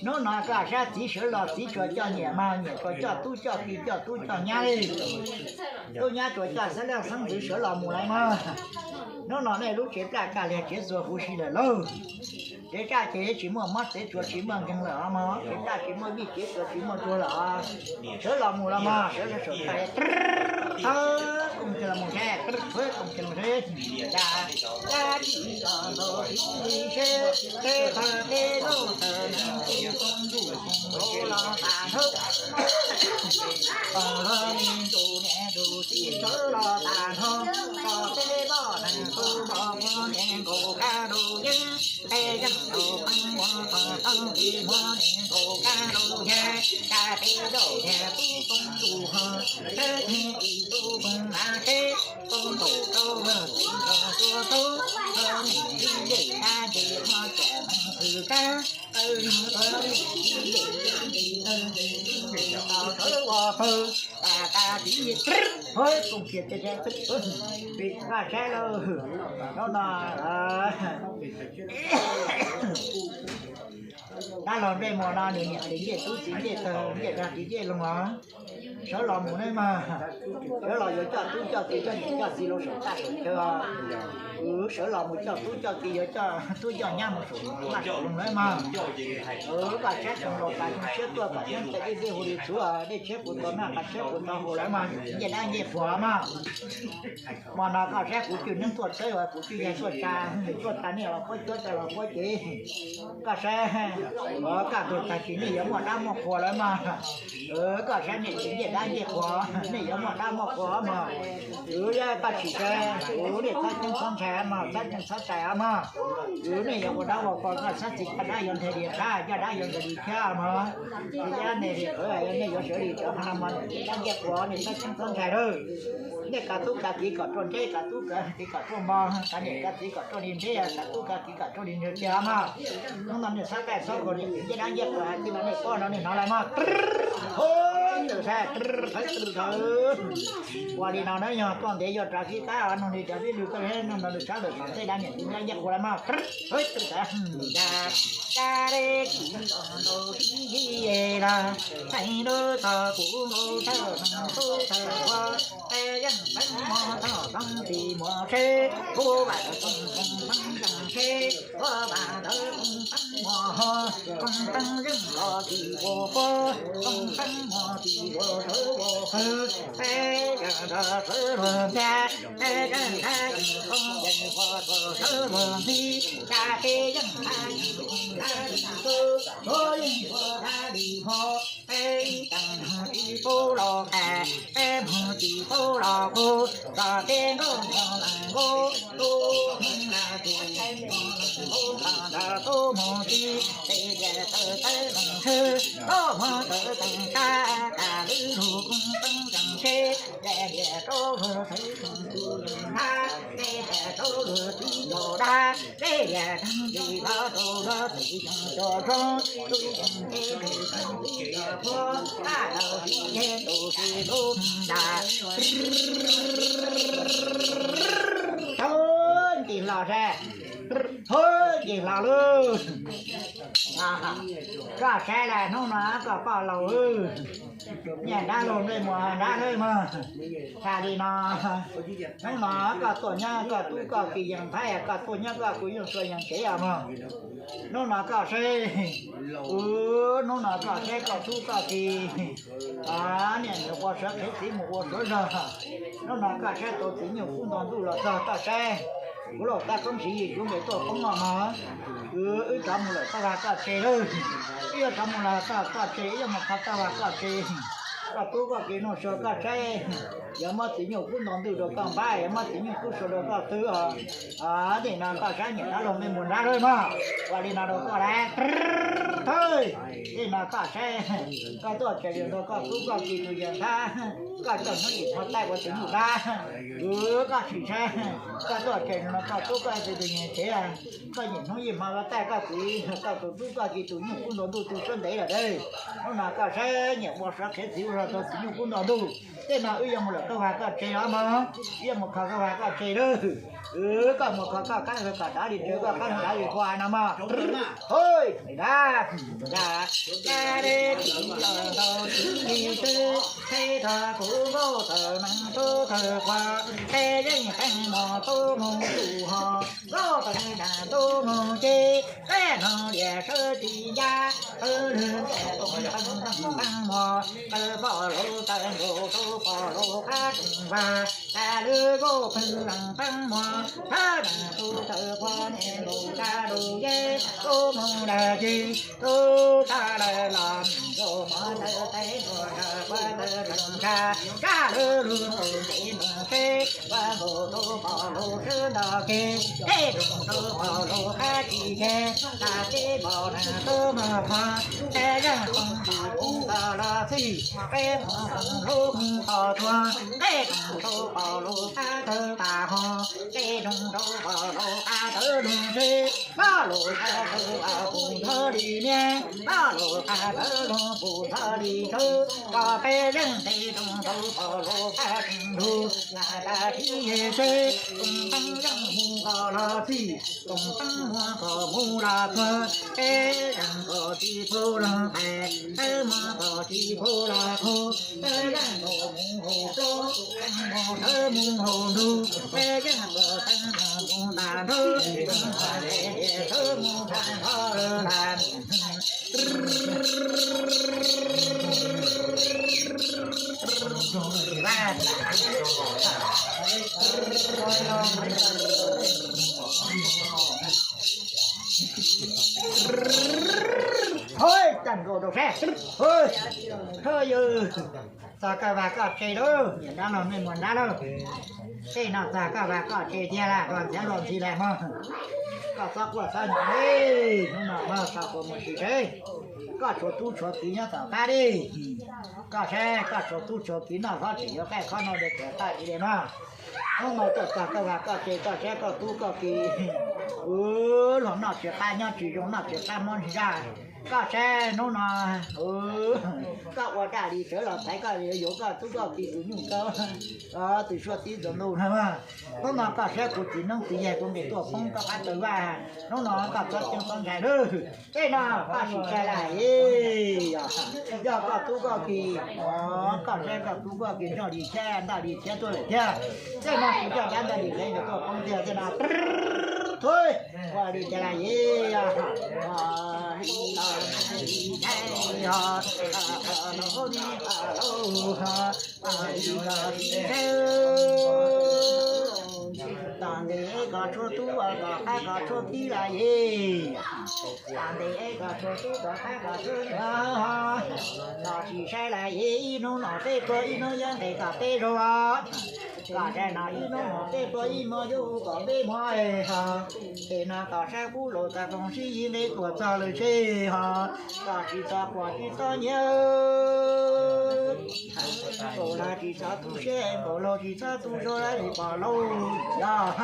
Hnub no koj saib txiv sawv los txiv tsuas coj niam mas niam tsuas coj tub coj ki coj tub coj nyab li. Tub nyab tsuas coj xeeb leej xeeb ntxwv sawv los mus lawm mas. Hnub no nej lub tsev plaj kaj liag tsev txuas huv si lawm lauj. Tsev plaj ces tsis muaj mob txev tsuas tsis muaj nkeeg lawm os mog, tsev plaj tsis muaj vij tsev tsuas tsis muaj tuag lawm os. Sawv los mus los mog, sawv los saum tag. Thawb kooj kiag los mus seb, thawb kooj kiag los seb. Dab tsi los ntaus tib li seb, peb pawg peb lub tawm neeg tsis tau ntuj nkaus los tas nrho. Pog hlob me ntuj niam ntuj txiv sawv los tas nrho, tso peb poj neeg tub nrog muab niam nkaus kab rau yeeb, peb yeej tau peb muab pog tau peb muab niam nkaus kab rau yawg, kab peb zaum yawg pub poob ntuj ho, sawv tsees tsis tub poob lav teb, poob nkaus rau lawg txiv nkaus tuaj tub, rau niam txiv ncej kab ncej muab cawm neeg txwv kab, qawj rau tib ncej tib ncej tib ncej tau sawv ua pawg, tas tas tib ncej, hov koom kiag, peb koj saib lauj, hnub no dab laug ntsej muag no nws niam txiv ncej tub txiv ncej tawg ncej dag txiv ncej loog os. Sawv los mus nawb mas, sawv los yuav coj tub coj ki coj niam coj txiv los saum txaj saum chaw os. Sawv los mus coj tub coj ki yuav coj tub coj nyab mus saum txaj saum loog nawb mas. Koj saib tsoom laus tas zoo siab tuaj kom nyob cia dej dej hu li txhuv, dej tshiab kuv tau noj qab tshiab kuv tau haus lawm mas, ncej dab ncej qhuav mas. Hmo no koj saib kuv cwj neeb tuaj txawb, kuv cwj yaig tuaj tsa, tuaj tas nej los puab cuab tsa los puab cev. Koj saib, koj tuag tag kis nej yuav muaj dab muaj qhua lawm mas. Koj saib niam txiv ncej dab ncej qhuav, nej yuav muaj dab muaj qhua mas. Kuv yog koj tsis saib, kuv nej txhob ceeb txhob ntshai mas, txhob ceeb txhob ntshai mas. Kuv nej yuav ua dab ua qhua, koj txhob txwv caj dab yuav nthe li qab, caj dab yuav nthe li thiab mas. Txwv caj dab nthe li qhwv, nej yuav sawv li cov no mas niam txiv dab ncej qhuav, nej txhob ceeb txhob ntshai lawm. Nej kav tub kav kiv kom ruaj ntseb, kav tub kav kiv kom ruaj npo, kav niam kav txiv kom ruaj li ntseb, kav tub kav kiv kom ruaj li ntseg tiag mas. Hnub no nej txhob qaij txhob khaus niam txiv ncej dab ncej qhuav, tij no nej paub no nej hnov lawm mas. Thawb tw saib, thawb tw thawb. Ua li no na yog tuaj ntev yuav rov qab, noog li cov peb lwg koj no nrog lwm sab lwm tom ntej dab niam txiv ncej dab ncej qhuav lawm mas. Thawb tw saib, ya, kab dej tsis nto ntaus tib li lawm, pheej lub tog kuv nkaus thawj neeg tub thawj qhua, peb yeej pheej muab thoj txoov txim muab seb, kuv vam koom koom pheej yeej seb, kuv vam ntawd koom pheej muab ho, koom pheej yeej los tsis ua puab, koom pheej muab tsis ua sawv ua qhwv, peb yeej nrog sawv luag ntiag, peb yeej thab yeej qoob yeej ua rau sawv luag ntxhi, cas peb yeej thab yeej qoob thab yeej qoob, suav yeej ua thab li hmo, peb teem nug tsis pub los qas, peb mug tsis pub los qus, txog peb nkauj mog leej nkaub, tub mog leej nkaub, tub mog leej nkaub, txog ntawd tub mog txiv, peb liam tawv tawv leej tshwj, tub mog tawv teem tag, tas lwm lug koom pheej yeej seb, peb liam rau luag txwv koom txwv yeej hab, peb liam rau luag txiv ntaus dab, peb liam dab ntsis los rau luag txiv yeej cov zoo, tub yeej peb lug txeeb tub cov puab, pab laug txiv yeej tus txiv lub ntaj. Thawb ncig hlo saib, thawb ncig hlo lauj. Koj saib lawm hnub no koj poj laug, niaj dab laug nplej muag dab lawm mog. Txhais li no, hnub no koj tuaj nyob koj tub koj ki yeej thaib, koj tuaj nyob koj kuv yeej sua yeej tsev os mog. Hnub no koj saib, hnub no koj saib koj tub koj ki, niam mus ua suav qhev txiv mus ua suav zog. Hnub no koj saib tau txiv nyuj kub nto ntuj los txog koj saib, kuv laus tab koob siv yim kuv nqes tuaj poob no mog. Wb rov mus lawm toj vag toj tse lawm, wb yuav rov mus lawm toj tse, wb yuav mus qhov toj vag toj tse. Koj tub koj ki nug sua koj saib, yuav muab txiv nyuj kub nto ntuj rau koj npab, yuav muab txiv nyuj kub sua rau koj tub os. Nim no koj saib niam dab laug me muag nrab lawm mog, ua li no rau koj lawm. Nim no koj saib, koj tuaj tseg rau koj tub koj ki tus yawg nthab, koj coj hnub yim hmo taij ua txiv nyuj dab. Koj sim saib, koj tuaj tseg rau koj tub koj ki tus yawg tsev, koj nyiam hnub yim hmo ua taij koj txiv, koj tus tub koj ki tus nyuj kub nto ntuj tu suab ntev lawm. Hnub no koj saib nyiam ua suav qhiav txiv ua zog tau txiv nyuj kub nto ntuj. Tej no wb yuav mus lawm koj vaj koj tsev os mog, wb yuav mus kho koj vaj koj tsev lawm. Koj mus kho koj qab hwv kom dav li rawv koj qab hwv dav li qhua no mog. Hwj, dab, dab, dab deb txiv los ntau txiv li twb, tej tog kuv nkauj tawm neeg tub tawg qhua, tej yeej qee mos tub mus tsuj ho, nkauj tawm dam tub mus ces, tej no liam sawv tsis ncaj, qw lwg ntiam toom peeb peeb peeb mos, qw pom lus tawm nkaus rau pom lus qab tsoom vag, tas lwg nkauj peeb lees peeb mos, thab dam tub tawg qhua niam nkaus tas lus yeb tub mus lawm ces, tub tag lawm los nkaus mov ntawd tes nkaus zog kua tawg lees ntsha, tsa lwg lug nkaus ntev nkaus seb, kua nkaus rau pom lus swb nto kev, tej roos rau pom lus qab tsis kev, tas teb npaum neeg tub mus qhov, tej yeej qoo tus kub nkaus los txij, peb mus qoo lub mus qos tuag, tej roos rau pom lus qab tawg tas ho, tej roos rau pom lus qab tawg lug seb, npaj lus qab tawg los pum nthawv li niab, npaj lus qab tawg lug pum nthawv li tshawb, tso peb yeej tej roos rau pom lus qab tseem lug, lam tas thib yeg seb, koom teeb yeej mus kom los txij, koom teeb muag kom mus los tuag, peb yeej kom tsis pub los phem, peb muag kom tsis pub los qhuav, peb yeej kom mus haum plaub, mus sawv mus haum ntuj, peb yeej kom teeb mus tas nrho, peb yeej kom tias sawv mus tas nrho lawm. Hov, cas nkaus rau seb, hov, yawg, txog koj vaj koj tsev lauj, niam dab laug me muam nrab lauj. Tej no txog koj vaj koj tsev tiag lauj, los ntxiv los ntxiv lawm mog. Koj txhob quaj txhob nyo li, hnub no mog, txog puas mus sim seb koj tshuav tub tshuav kiv nyob tom qab li. Koj saib koj tshuav tub tshuav kiv noj hlob tseem yuav qaij qhob no rau cov qaj li li no. Hnub no tuaj txog koj vaj koj tsev, koj saib koj tub koj kiv, ua luag noj tsis qab nyob tsis zoo, noj tsis qab mob zaj. Koj saib hnub no, koj ua daj li sawv los thaiv koj yuav yuav koj tub koj kiv tus nyuj tau tus suab tib ntxuav ntuj no. Hnub no koj saib kuv txiv neeb txiv yaig kuv nqis tuaj poob koj qab taw vaj, hnub no koj txhob ceeb txhob ntshai lawm. Tej no koj sim saib lawm, yog koj tub koj kiv, koj saib koj tub koj kiv nrog li thiab ntaj li thiab tuaj lawm thiab. Tej no kuv coj dab ntaj li thiab yuav tuaj poob tiag tej no. Tub, ua li cas lawm, yog li los li thiab, yog li los li thiab, tom ntej kom tshuav tub kom qab kom tshuav kiv lawm. Tom ntej kom tshuav tub kom qab kom tshuav, los sim saib lawm, ib hnub no peb tuaj ib hnub yeej nqis kom peb zaug. Koj saib no ib hnub no peb tuaj ib hmo yuav hu kom peb hmo ho. Ces no koj saib kub laus tag roog sib yig nqe tuaj txog lawm seb ho, koj tsis txhob quaj tsis txhob nyiav, nkaus los tsis txhob tu siab, nkaus los tsis txhob tu zog li pom lauj. Yog,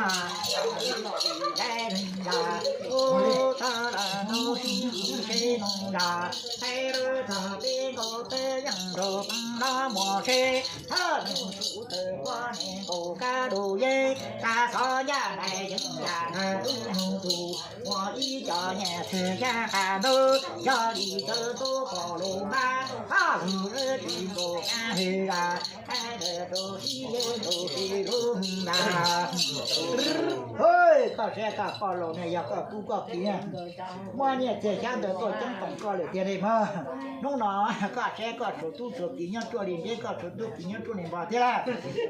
ua tag los nug sib ntsib seb nug zog, peb lub txog peb nkaus peb yeej nrog peb los mus seb, thab nug tub tawg qhua niam nkaus kab lus yeeb, tag xov ncaj nraim yeeb yam nrag tub nug tus, muaj ib co nyaj txwg yaj qab ntug, yog li cov tub pom lus npab, qab lus lawv tsis nkaus kab hwj zam, qab ntawd rau sib yeeb rau sib lub ntag. Hwj, koj saib koj poj laus ne, yog koj tub koj kiv, muab nyiaj txiag xyab ntawv tuaj ceeb toom koj lawm tiag li mog. Hnub no koj saib koj tshuav tub tshuav kiv nyob ruaj li nteb, koj tshuav tub kiv nyob ruaj li npog thiab lawm.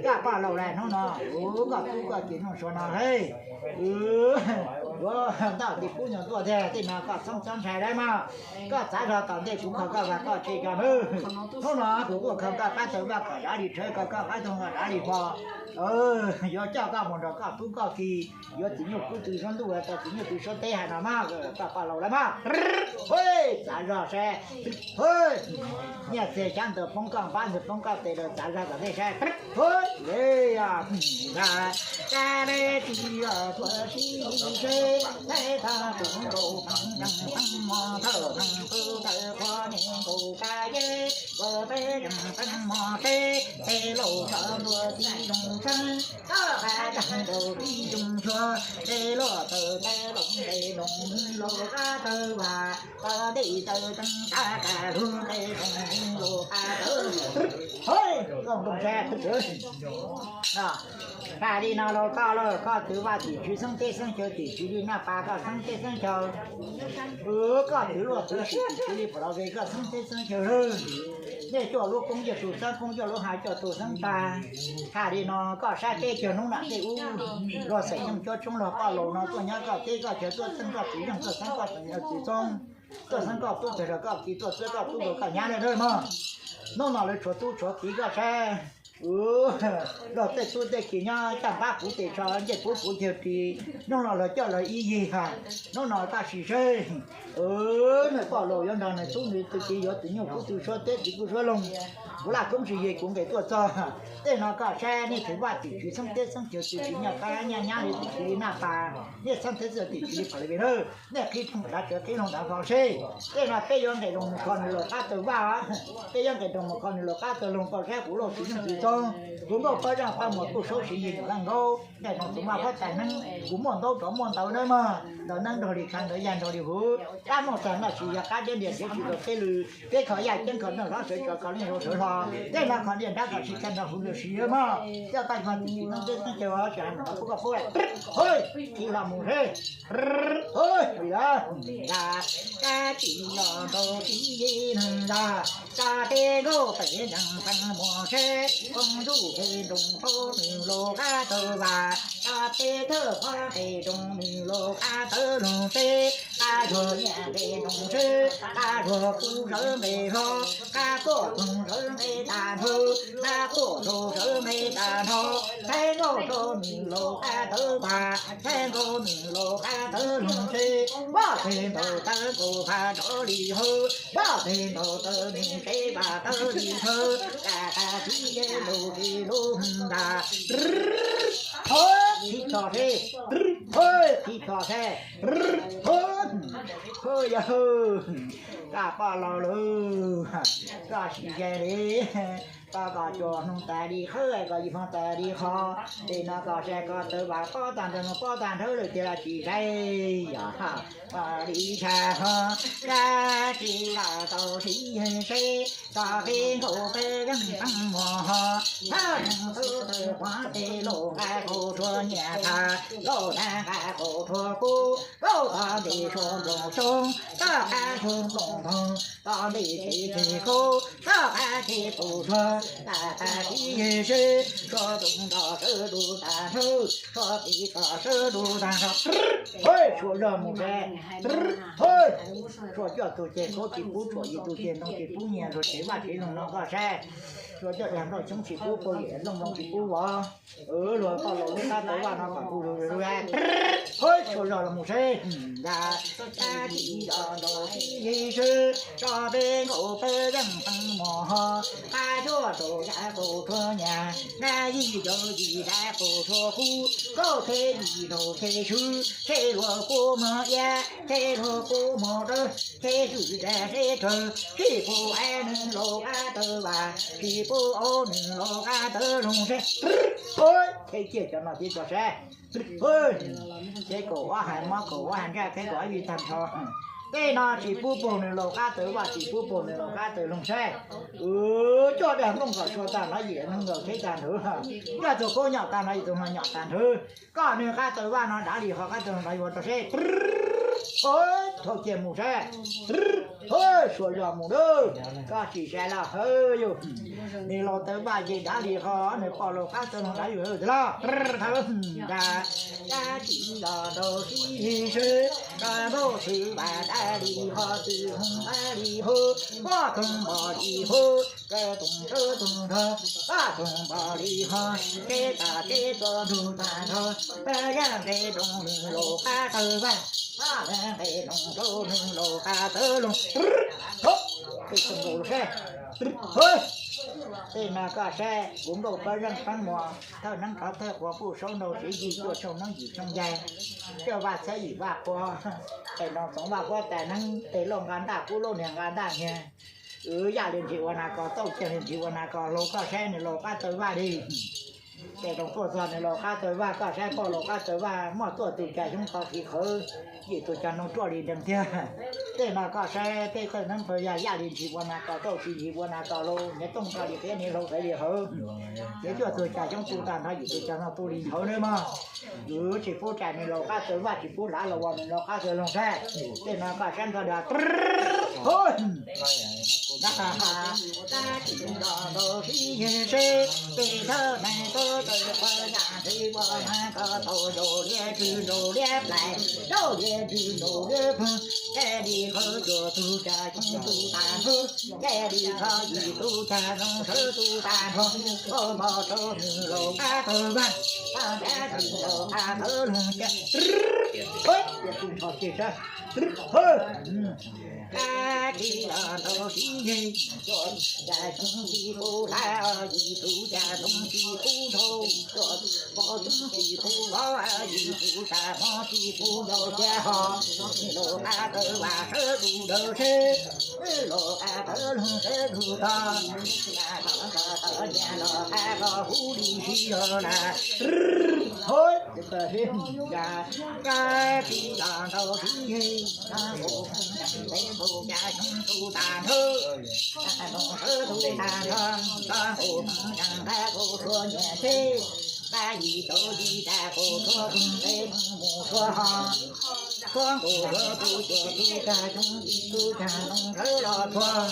Koj poj laus lawm hnub no, ua koj tub koj kiv nug sua no lauj. Yuav ntaj tim pub nyuag tuaj tiag, tej no koj txhob txhob ntshai dab mas. Koj txav zog tom ntej kuv kho koj vaj koj tsev tso nawb. Hnub no kuv kuj kho koj qab taw vaj kom dav li tshawv, kho koj qab toog kom dav li hmo. Yuav coj koj mus nrog koj tub koj ki, yuav txiv nyuj kub tw suab ntuj, tau txiv nyuj tw suab teb hais no mas, koj poj laus lawm mas. Txav zog saib. Nyiaj txiag xyab ntawv poob koj npab ntawv poob koj tes lawm, txav zog tom ntej saib. Kab le ti tuaj sib seb, thaij tag tus nkaus pheej zeej pheej mos thawj pheej tu tawm qhua niam nkaus kab yeb, nkaus peb zeej pheej mos seb, tej lauj sawv ntua tib zoo tsheeb, koj qab yag nkaus tib zoo tshuaj, tej lauj tawm tej loos tej loos nws lauj qab tawg vas, koj tej tawm teeb kab kas lug tej loos nws lauj qab tawg. Hais li no los koj los koj twv vaj tim tswv xeeb teb xeeb chaw tim tswv li naj pas koj xeeb teb xeeb chaw. Koj twv luaj twv sim tim tswv li pom los ve koj xeeb teb xeeb chaw lawm. Nej coj lub koob coj tus xeeb koob coj lub hais coj tus xeeb tag. Hais li no koj saib teb chaws hnub nam tej ub, luag xeem yeej cob tshoob luag poj laus no tuaj nyob koj teb koj chaw tuaj xeeb koj txiv yeej tuaj xeeb koj txiv txoob, tuaj xeeb koj tub tag los koj txiv tuaj txwb koj tub los koj nyab lawm mog. Hnub no lawv tshuav tub tshuav txiv koj saib. Luag tej tub tej ki nyob caj npab puv tes tsho ncej puv puv cawg ris, hnub no lawv coj lawv ib yig ha. Hnub no koj sim seb, nws poj laus yuav nrog nws tub nws tw ki yuav txiv nyuj kub tw suab teb txiv kub suab loog. Kuv laj koob tsis yig kuv nqes tuaj txog. Tej no koj saib nej twv vaj tim tswv xeeb teb xeeb chaw tim tswv nyob qab nyob nyab li tim tswv li naj pas, nej xeeb teb xeeb chaw tim tswv li pom li ve lawm. Nej qhib rooj dav tsawv qhib rooj dav hlo seb. Tej no peb yuav nqes loos mus kho nws laus qab taw vaj, peb yuav nqes loos mus kho nws laus qab taw loog koj saib kuv lauj txiv yeej txiv txoob, kuv nkauj pab zaj pab muas kuj saub siv yig nkaum leej nkaub, nqes loos tus maj huab tais neeb, kuv muaj ntaub tsov muaj ntawv nawb mog, ntawv neeb nrog li kha ntawv yaj nrog li huv, qab muaj tag noj tsis yog qab deb ntias siav tsis rau peb lw, peb kho yaj ceeb kho noj hlob sawv tso kho leej hlob sawv hlo, tej no kho liaj nrab kho tsis kha nrog huv lw siv mog, coj tag kho tim tim no teb xeeb chaw tsis hais mus no pub koj pub, hais, qhib hlo mus seb. Kab tsis los nkaus tib yig neeg ntag, kab teb nkauj pem zeej pheej muag seb, koob ntuj pem nroos rau nws laus qab taw vas, kab teb thawj qhov pem nroos nws laus qab taw loog seb, kab zuag nyiaj nqe nroos seb, kab zuag kub sawv nqe hlo, kab tuaj toog sawv nqe tag nrho, kab tuaj rau sawv nqe tag nrho, thaij nkauj rau nws laus qab taw vas, thaij nkauj nws laus qab taw loog seb, npaj teg ntaus taw nkaus pha rov li hawv, npaj teg ntaus taw nws tsev vas taw li hawv, kab kab tib yeg lus tsis lus ntag. Qhib tso seb, qhib tso seb, yog koj poj laus lawm, koj sim ze li, koj kom tsuas hnoos tas li qhawb, kom yim hmoov tas li qho, tej no koj saib koj taw vas pob tag nrho pob tag nrho lawm tiag los tsis saib, yog li tshaj ho, kab tsis los tau tsis yeej seb, tso peb nkaus peb yeej pheej muag ho, thab neeg tub tawm qhuav tej lauj nqa kaus rhuav nyiaj tag, lauj nqa nqa kaus rhuav kub, kauj tog ntes suav nploos xyoob, toj qab xyoob nploos ntoo, tog ntes tsev ceg kaub, toj qab ceg pus rhuav, tag tag tib yeg seb, suav toom nrog sawv lug tag nrho, suav tiv kom sawv lug tag nrho. Suav zog mus seb, suav coj tug ceg kaub tsis pub, suav yim tug ceg ntoo tsis pub, nyias luag tsev vaj tsev loog no koj saib, suav coj cag nplooj xyoob tsis pub, pau yim looj nploos tsis pub vov. Luag poj laus lub qab taw vaj no kom kuv lug lug, suav zog los mus seb, ntag, kab tsis los nkaus tib yig seb, tso peb nkaus peb yeej pheej muag ho, qab cuaj rau yam kaus rhuav nyiaj, nab yim rau yim zam kaus rhuav kub, kauj teb yim rau teb swb, teb luag kub muag iab, teb luag kub muag dawb, teb swm zam teb rawg, tsis pub ab nws laus qab taw vas, tsis pub ab nws laus qab taw loog seb. Teb ciaj cov no thiab tso seb. Teb kaum ob hais mob kaum ob hais ntsaj teb kaum ob vij tag nrho. Tej no tsis pub pug nws laus qab taw vaj, tsis pub pug nws laus qab taw loog seb. Coj dag nplooj kom tshua tag nrho, yim neeg nkaus teb tag nrho, coj tug kaub nyom tag nrho, yim tug hluas nyom tag nrho. Koj nws qab taw vaj no dav li ho qab taw loog dav yuav rau seb. Thauj kiag mus saib. Suav zos mus na, koj tsis saib los hawb yus. Nws laus tawv vaj ces dav li qhov nws pom laus qab tawv loog dav yus hawb tiag los. Thawj nra, kab tsis los rau sib seb, koj npauj xwb vas dav li qhov twg dav li hawb, poj toog npog li hawb, koj toog tawv toog nrho, poj toog npog li hawb, teb tas teb tuaj ntug tag nrho, pab yaj nqe roo nws laus qab tawv vaj, pab yaj nqe roo rau nws laus qab tawv loog. Tej no koj saib, kuv nkauj pab zeej pab mos, thawj neeb qhov thawj quav puj saub nrau siv yig cuaj tshooj neeb yim tshooj yaig, coj vaj txhab yim vaj quav, tes no txoov vaj quav tais neeb, tes lauj nqa ntaj kub lauj niag nqa ntaj niag. Wb yaj li ntsis ua nas kos tauj, ceg li ntsis ua nas kos hlau, koj saib nws laus qab tawv vaj li. Ces rau tuaj txog nws laus qab tawv vaj, koj saib poj laus qab tawv vaj muaj tuaj tus cas xyoob to kiv qhawv, yim tus cas noog ruaj li nrees thiab. Tej no koj saib peb qawj neeb qawj yaig yaj li ntsis ua nas kos tauj, tsis ntsis ua nas kos hlau, niag tooj to li qhiav niag hlau qhiav li hawv. Ces cuaj tus cas xyoob tu tag nrho, yim tus cas noog tu li hawv nawb mog. Wb tsis pub rais nws laus qab tawv vaj, tsis pub hlav los ua nws laus qab tawv loog saib. Tej no koj saib ntxog dag. Tab sis nrog rau sib yig seb, peb thawj neeg tuaj tawm qhov yam ntshe ua neeg ko tau zaum liab tswv zaum liab plais, zaum liab tswv zaum liab phoog, nce li qhov cuaj tus cas xyoob tu tag nrho, nce li qhov yim tus cas noog sawv tu tag nrho, ua mov rau nws laus qab tawv vaj, pab nrab nws laus qab tawv loog ces. Kab tsis los ntau sib yig, cuaj tus cas xyoob tsis pub hlav, yim tus cas noog tsis pub dhau, cuaj tus pov xyoob tsis pub vov, yim tus cas mov tsis pub ntau kiag ho. Nws laus qab tawv vaj sawv dub dawv seb, nws laus qab tawv loog sawv dub tog, cas tawv tawv nyaj los qab tog huv li sib zog lawm. Kab tsis los ntau sib yig, ntau cas xyoob tu tag nrho, noog sawv tu tag nrho, ntau cas nqab kaus tshuaj nyiam seb, nqab yim tau yim tas kaus tshuaj, nqe mus tshuaj ho. Tshuab nkaus rau tus cuaj tus cas xyoob yim tus cas noog sawv los tshuaj,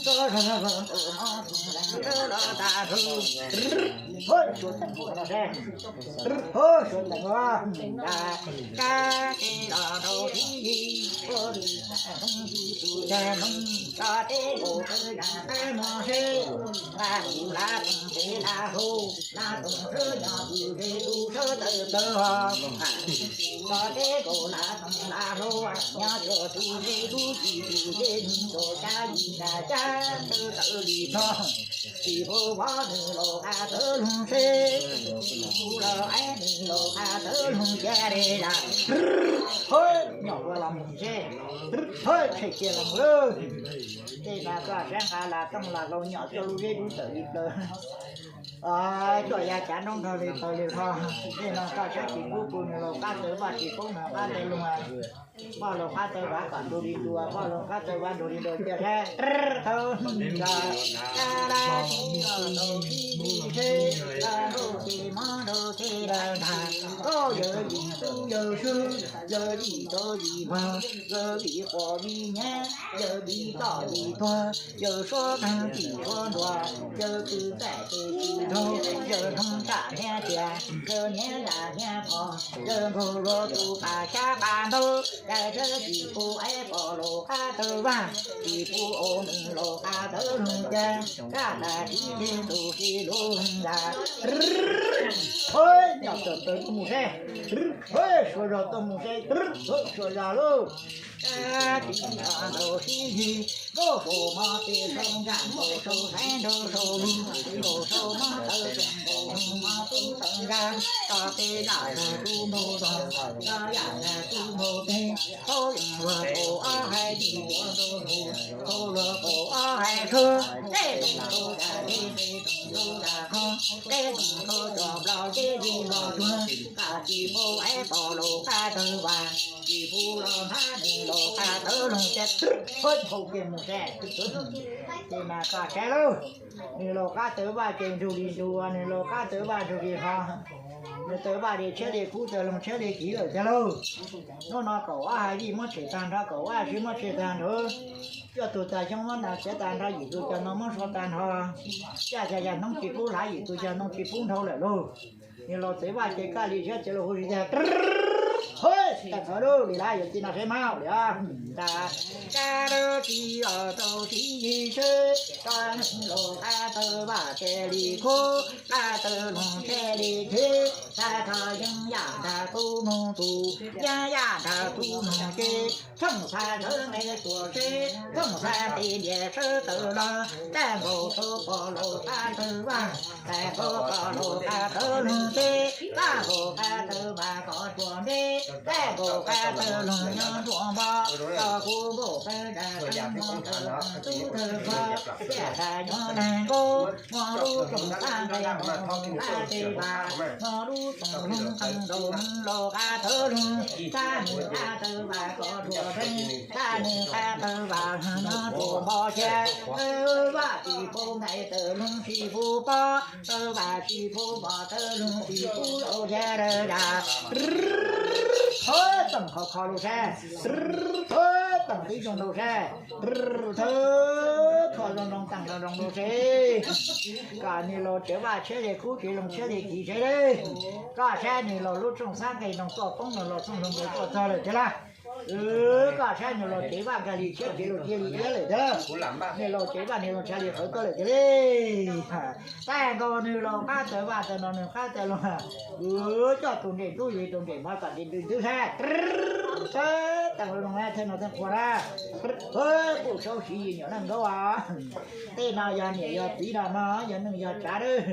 tshuab zog nkaus mov tus cas sawv los tas rau. Suav teem no seb, Suav teem no, kab tsis los ntau sib yig, ua li cas xyoob yim tus cas noog tso teb nkaus tawv zam qab mos seb, nqa tus lav toom tsev lav hlau, lav toom sawv nyob tus zes tus sawv tawm plaws ho. Tso teb nkaus lav toom lav hlau, nyob cuaj tus zes tus yim tus zes nkaus cab yim tas cab tawv tawv li tog. Tsis pub vov nws laus qab tawv loog seb, tsis pub los aib nws laus qab tawv loog cia li lawm. Nyom ua los mus seb, tshem cia los lawm. Tej no koj saib nqa lam tooj lam hlau nyom coj lub zeb dub tawm li plaws. Coj ya cav nroob nrog li taws li hlo. Tej no koj saib tsis pub pub nws laus qab tawv vaj, tsis pub nws qab tawv loog. Poj laus qab tawv vaj kom nrug li nrua, poj laus qab tawv vaj nrug li nrua cia seb. Thawj nra, kab tsis los ntau sib yig seb, nrauj ces mov nrauj ces daim ntag. Koj yawg yim tub yawg swb, yawg yim tau yim npawg, yawg yim quas yim nyab, yawg yim toj yim tuag, yawg suab qeeg yim suab nruas, yawg kwv txaij tes tsis nraug, yawg noog tsam hniav tias, yawg hniav yam hniav phom, yawg nkaug luag tus qas xyab qas ntaub, yawg tsis pub aib poj laus qab tawv vaj, tsis pub ua nws laus qab tawv loog ces, kab tas tib teg ntuj si lub ntag. Nyom tawm plaws tuaj mus seb, Suav zos tuaj mus seb, Suav zos lauj. Kab tsis los ntau sib yig, nkauj saum mov pes saum nkag, nkauj saum saib nraug saum lug, nkauj saum mov tawv tseem nkaus mov tub tawv nkag, tso peb yam nkag tub nraug tog, tso yam nkag tub nraug peg, thaub yeej luag kaum ob hais tsis tuav nraug lug, thaub luag kaum ob hais tshuaj, peb toom thaub tas peb, peb toom thaub tas qhov, peb toom thaub cov nplaum peb yig los tsuag, kab tsis pub aib poj laus qab tawv vaj, tsis pub los npab nws laus qab tawv loog ces, hau kiag mus seb. Ces mas koj saib lauj, nws laus qab tawv vaj ces nrug li nrua, nws laus qab tawv vaj nrug li ho. Tawg vaj li tshiab li kub, tawg loog tshiab li kiv lawm tiag lauj. Hnub no kaum ob ha yij muab tshem tag nrho, kaum ob ha tsib muab tshem tag nrho. Cuaj tug tag xyoob muab nta txiav tag nrho, yim tug cog no muab sua tag nrho. Caj cag yam hnub tsis pub hlav, yim tug cog ntoo tsis pub nrhau lawm lauj. Niag laus txawv vaj ces kaj li siab txiav los hu zis tiag. Hwj, tag nrho lauj, li lawm yuav ci no seb mab li os. Nta, kab dawb tsis os rau tib yig seb, koj neeg laus qab tawg vaj ces li khub, qab tawg loog ces li khib, tag nrho yeej yam nrag tub noog tus, yeej yam nrag tub noog ces, thooj xa sawv nqe tuam seb, thooj xa nqe ntias sawv tawm los, tag nkaus rau pog laus qab tawg vaj, tag nkaus pog laus qab tawg loog ces, tag nkaus qab tawg vaj koj tsuas nte, tag nkaus qab tawg loog nyob nruab npo, koj kuv npaum qab nrag tawg npo tawg tub tawg koj, tiaj nrag nyob nag nkaus, muaj lub rooj xab nqe mus qab teb vaj, muaj lub rooj loog qee nkaus, neeg laus qab tawg loog, tag nws qab tawg vaj koj tsuas nte, tag nws qab tawg vaj nyob nruab npo ces, vaj tsis pub nqaij tawg loog tsis pub pob, tawg vaj tsis pub pob tawg loog tsis pub laus ces dawb dawb. Thawb teem khov kho rau seb, thawb teem tib zoo rau seb, thawb kho zoo zoo teem zoo zoo rau seb. Koj niag laus tsev vaj tshiab li kub, tsev loog tshiab li kiv seb, koj saib niag laus lub rooj xab nqe nroo tuaj poob, niag laus rooj loog nqe tuaj txog lawm tiag lauj. Koj saib niag laus tsev vaj nkag li tshiab, tsev loog cia li iab lawm tiag. Niag laus tsev vaj niag loog tshav li qhawv tuaj lawm tiag li. Tag nkaus nws laus qab tawg vaj tawg no nws qab tawg loog, coj tus nres ntub yug tus nres mov kom nres ntws ntwb seb. Thawb teem zoo zoo na, thawb no thawb qhua na. Thawb kuj saub siv yig nyuam neej nkaub os. Tej no yog niam yog txiv no, no yog neej yog tsav lawm.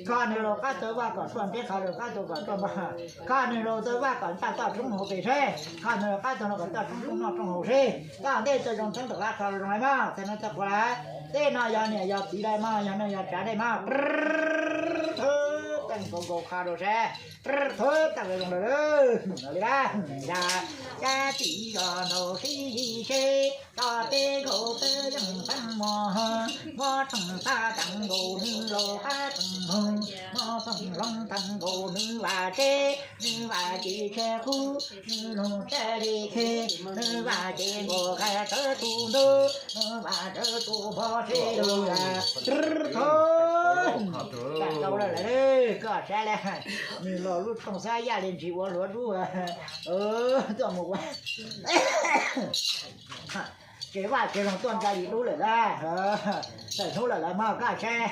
Kho nws laus qab tawg vaj kom tuaj nreb, kho nws laus qab tawg kom tuaj npog, kho nws laus tawg vaj kom npaj toj roob hauv pes seb, kho nws laus qab tawg no kom toj roob noj roob haus seb. Toj ntej tawg zoo theeb rov qab kho zoo lawm mog, thawb no thawb qhua lawm. Tej no yog niam yog txiv lawm mog, yog neej yog tsav lawm mog. Thawb teem nkaus nkaus kho rau seb. Thawb teem zoo lawm li lawm. Yog kab tsis zos nraug sib yig seb, toj teb nkaus peb yeej teeb muag, muab tsoom tag teem nkaus nws laus qab teem loog, muab tsoom loog teem nkaus nws vaj tsev, nws vaj tsev tshiab qub, nws loog tshiab li khib, nws vaj tsev nkaus qab tsawv tus ntub, nws vaj tsawv tus npog seb lug yam. Thawb, tag nkaus lawm lawm, koj saib lawm, nws laus lub rooj xab yaj li ntsis ua hluav dub tuaj mus ua tsev vaj tsev loog tuaj nra li dub lawm lauj. Tawm hnub lawm lawm mog, koj saib,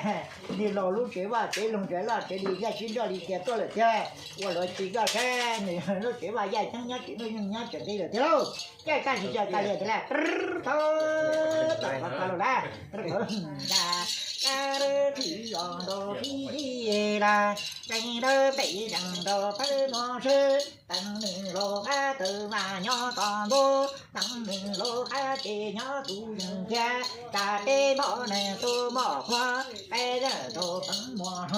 niag laus lub tsev vaj tsev loog tsev loj tsev li yaj sib nroj li tiag tuaj lawm tiag. Ua luav tsis koj saib, nws lub tsev vaj yaj ceeb nyob tsev nuj yeej nyob tseem nqi lawm tiag lauj. Caij kaj tsis caij kaj li tiag lauj. Thawb, tawm qhov qhov lawm lauj. Thawb, kab dawb tsis zos nraug sib yig lawm, tseem dawb pem zeem nraug pawg muag seb, teem nws laus qab tawg vaj nyob tom ntuj, teem nws laus qab tsev nyob tus yeej kiag, tsa teb npoj neeg tu npoj qhua, peb yeej tau teem muag,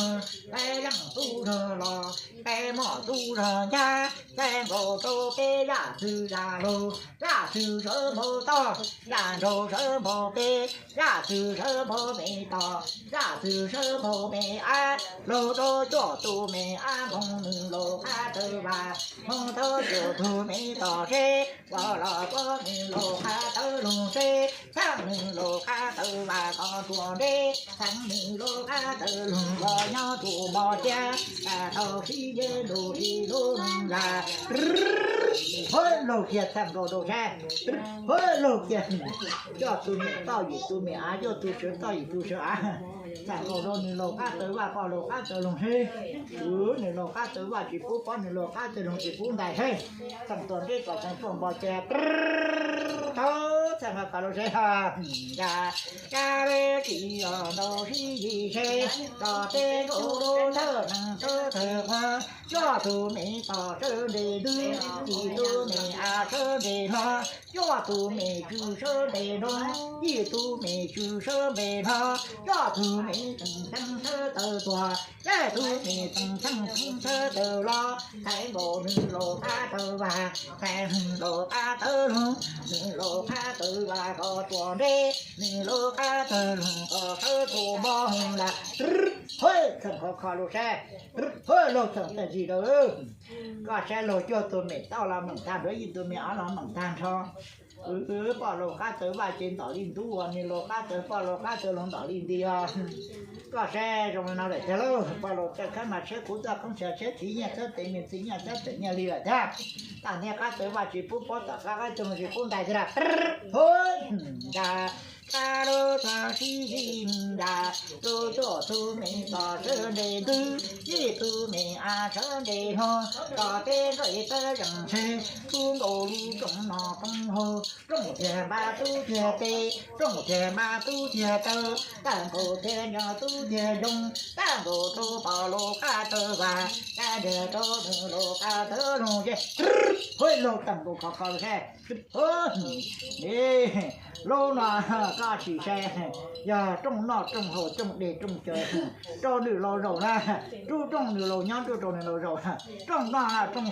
peb yeej tub rog los, peb muaj tub rog ncaj, peb nkaus rau peb zaj txwg zaj laug, zaj txwg sawv npau toj, zaj nraug sawv npau peb, zaj txwg sawv npau me tom, zaj txwg sawv npau me ab, laug rau cuaj tus me ab, hmoov nws laus qab tawg vaj, hmoov rau cuaj tus me tom seb, kuv los kuv nws laus qab tawg loog seb, txheeb nws laus qab tawg vaj koj tsuas nreb, txheeb nws laus qab tawg loog los nyob tus npog tiag, tag tau sib nce nrug li lub neej yam. Hwb, laug kiag txheeb nkaus rau seb. Hwb, laug kiag. Cuaj tus me toj yim tus me av, cuaj tus sawv toj yim tus sawv av. Txheeb nkaus rau nws laus qab tawg vaj, koj laus qab tawg loog seb. Nws laus qab tawg vaj tsis pub pob, nws laus qab tawg loog tsis pub ntais seb. Txheeb tuaj nreb kom txheeb tuaj npog ces. Thawb, txheeb nkaus rau seb. Yog kab dawb tsis zos nraug sib yig seb, toj teb nkaus lub thawj neeg sawv tawg qhua, cuaj tus me toj sawv nres ntug, yim tus me av sawv nres hlo, cuaj tus me tswv sawv nres nroo, yim tus me tswv sawv nres hlo, cuaj tus me txheeb txheeb sawv tawg tuag, peb tus me txheeb txheeb txheeb sawv tawg los, txheeb nkaus nws laus qab tawg vaj, txheeb nws laus qab tawg loog, nws laus qab tawg vaj koj tsuas nreb, nws laus qab tawg loog koj sawv tsuas npog lawm. Txheem khov kho lauj saib, laug txheem tag zis rau. Koj saib laug cuaj tus me tauj los meem tag nrho, yim tus me ob los meem tag nrho. Poj laug qab tawv vaj tsev ntom li ntub, ua me laug qab tawv poj laug qab tawv laug ntom li nti os. Koj saib zoo li no lawm tiag lauj, poj laug txawj khab mas tsheb kuv txoj qoob ntshav tsheb tiv nyiaj txhab tes me txiv nyiaj txhab tes nyiaj li lawm thiab. Tag nrho qab tawv vaj tsis pub pob tom qab qab txoog tsis pub ntais thiab. Nta, kab lub txog sib zis nta, lub tuaj tub me tos sawv nte ntwg, yij tub me a sawv nte hlo, tos teb nqaij tawb zeeg ntshe, tub nkaus lub rooj no rooj haus, rooj tiag npab tub tiag tes, rooj tiag npab tub tiag taw, tag nkaus tiag nco tub tiag zoo, tag nkaus rau poj laug qab tawv vaj, tag nrho rau nws laug qab tawv loog ces, hwj laug tag nkaus khov kho saib. Lub no koj sim saib, yog rooj noj rooj haus rooj dej rooj cawv, rau nws laug zaum na, rub rooj nws laug nyob rub rau nws laug zaum, rooj noj rooj